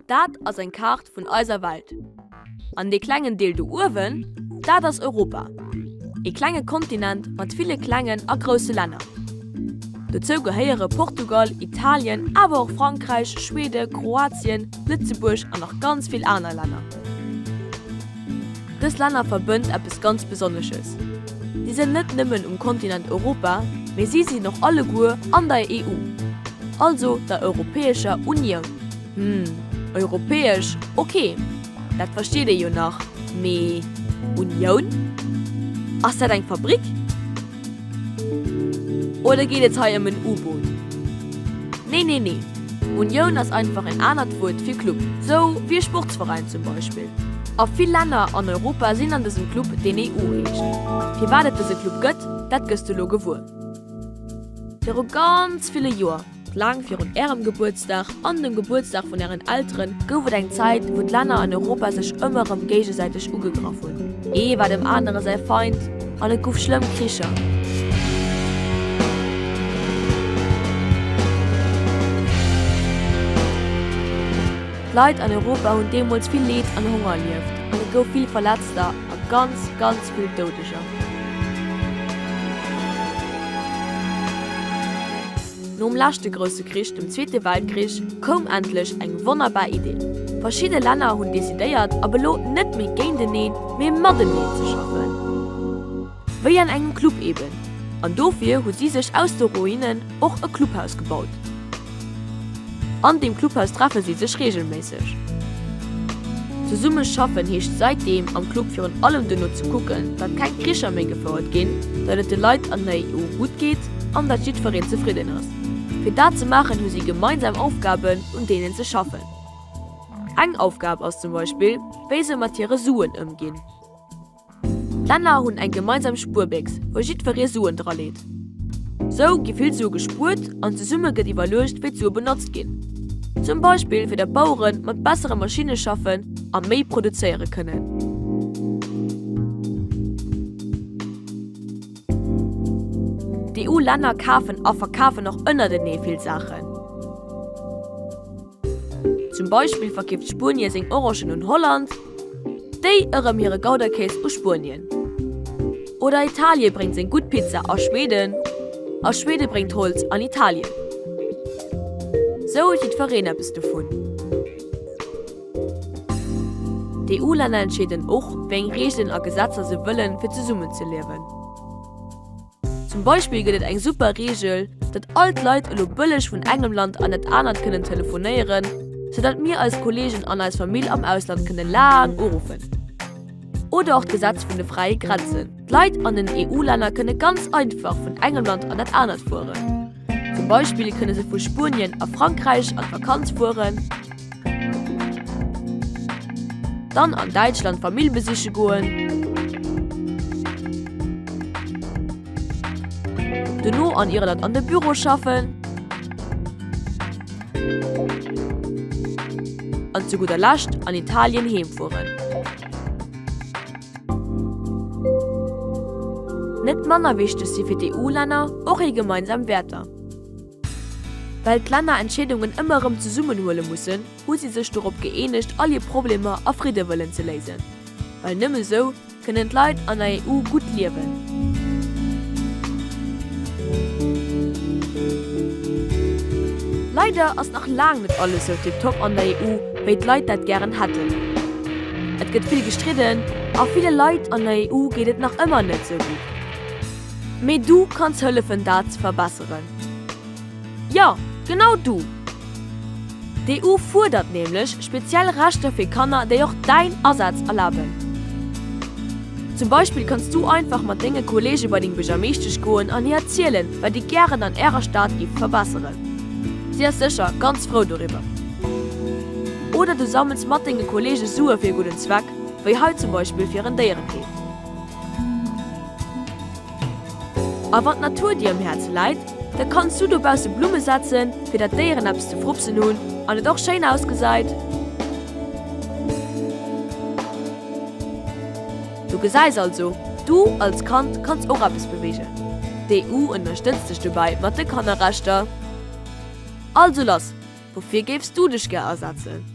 Dat ass eng Kaart vun eiser Welt. An dee klengen Deel do uewen, dat ass Europa. Ee klenge Kontinent mat ville klengen a grousse Länner. Dozou gehéiere Portugal, Italien, awer och Frankräich, Schwede, Kroatien, Lëtzebuerg an nach ganz vill aner Länner. Dës Länner verbënnt eppes ganz Besonnesches, Si sinn net nëmmen um Kontinent Europa, mee si sinn och alleguer an der EU, also der Europäescher Unioun. Hm, europäesch, ok, dat versteet ee jo nach, mee Unioun? Ass dat eng Fabrik? Oder geet et hei ëm en U-Boot? Nee, nee, nee, Unioun ass einfach en anert Wuert fir Club, sou wéi e Sportsveräin zum Beispill. A vill Länner an Europa sinn an dësem Club, deen EU heescht. Firwat et dëse Club gëtt, dat gëss du elo gewuer. Viru ganz ville Joer, Laang virun Ärem Gebuertsdag an dem Gebuertsdag vun Ären Elteren gouf et eng Zäit, wou d'Länner an Europa sech ëmmer erëm géigesäiteg ugegraff hunn. Ee war dem anere säi Feind an et gouf schlëmm Kricher. D'Leit an Europa hunn deemools vill Leed an Honger erlieft an et gouf vill Verletzter a ganz, ganz vill Doudeger. Nom leschte grousse Krich, dem Zweete Weltkrich, koum endlech eng wonnerbar Idee. Verschidde Länner hunn decidéiert, ab elo net méi géinteneen, mee mateneen ze schaffen. Wéi an engem Club eben. An dofir hu si sech aus de Ruinen och e Clubhaus gebaut. An deem Clubhaus treffe si sech reegelméisseg. Zesumme schaffen heescht säitdeem am Club virun allem dono ze kucken, datt keng Kricher méi gefouert ginn, datt et de Leit an der EU gutt geet an datt jiddwereen zefridden ass. Fir dat ze maachen hu si gemeinsam Aufgaben, un deenen se schaffen. Eng Aufgab ass zum Beispill, wéi se mat hire Suen ëmginn. D'Länner hunn eng gemeinsam Spuerbéchs, wou jiddweree Suen draleet. Sou gi vill Sue gespuert an zesumme gëtt iwwerluecht, wéi d'Sue benotzt ginn. Zum Beispill fir datt d'Bauere mat bessere Maschinne schaffen a méi produzéiere kënnen. D'EU-Länner kafen a verkafen och ënnertenee vill Saachen. Zum Beispill verkeeft Spuenie seng Orangen un Holland, déi erëm hire Gouda-Kéis u Spuenien. Oder Italie bréngt seng gutt Pizza a Schweden a Schwede bréngt Holz an Italien. Sou huet jiddwereen eppes dovun. D'EU-Länner entscheeden och, wéi eng Reegelen a Gesetzer se wëllen, fir zesummenzeliewen. Zum Beispill gëtt et eng super Reegel, datt all d'Leit elo bëlleg vun engem Land an dat anert kënnen telefonéieren, sou datt mir eis Kolleegen an eis Famill am Ausland kënne laang uruffen. Oder och d'Gesetz vun de fräie Grenzen, D'Leit an den EU-Länner kënne ganz einfach vun engem Land an dat anert fueren. Zum Beispill kënne se vu Spuenien a Frankräich an d'Vakanz fueren, dann an Däitschland Famill besiche goen, dono an Irland an de Büro schaffen an zu gudder Lescht an Italien heem fueren. Net manner wichteg si fir d'EU-Länner och hir gemeinsam Wäerter. Well d'Länner Entscheedungen ëmmer erëm zesummen huele mussen, hu si sech dorop gëeenegt all hir Problemer a Fridde wëllen ze léisen. Well nëmme sou kënnen d'Leit an der EU gutt liewen. Leider ass nach laang net alles sou tiptop an der EU, wéi d'Leit dat gären hätten. Et gëtt vill gestridden a ville Leit an der EU geet et nach ëmmer net sou gutt. Mee du kanns hëllefen dat ze verbesseren. Jo, genau du! D'EU fuerdert nämlech speziell Rechter fir Kanner, déi och däin Asaz erlaben. Zum Beispill kanns du einfach mat denge Kolleege bei deng Buergermeeschtesch goen an hir erzielen, wat dir gären an ärer Stad gift verbesseren. Si ass sécher ganz frou doriwwer. Oder du sammels mat denge Kolleege Sue fir e gudden Zweck, wéi hei zum Beispill fir en Déierenheem. A wann d'Natur dir um Häerz läit, da kanns du dobausse Blumme setzen, fir dat d'Déieren eppes ze frupsen hunn an et och schéin ausgesäit. Du gesäis also, du als Kand kanns och eppes beweegen. D'EU ënnerstëtzt dech dobäi mat de Kannerrechter. Also lass! Woufir géifs du dech gär asetzen?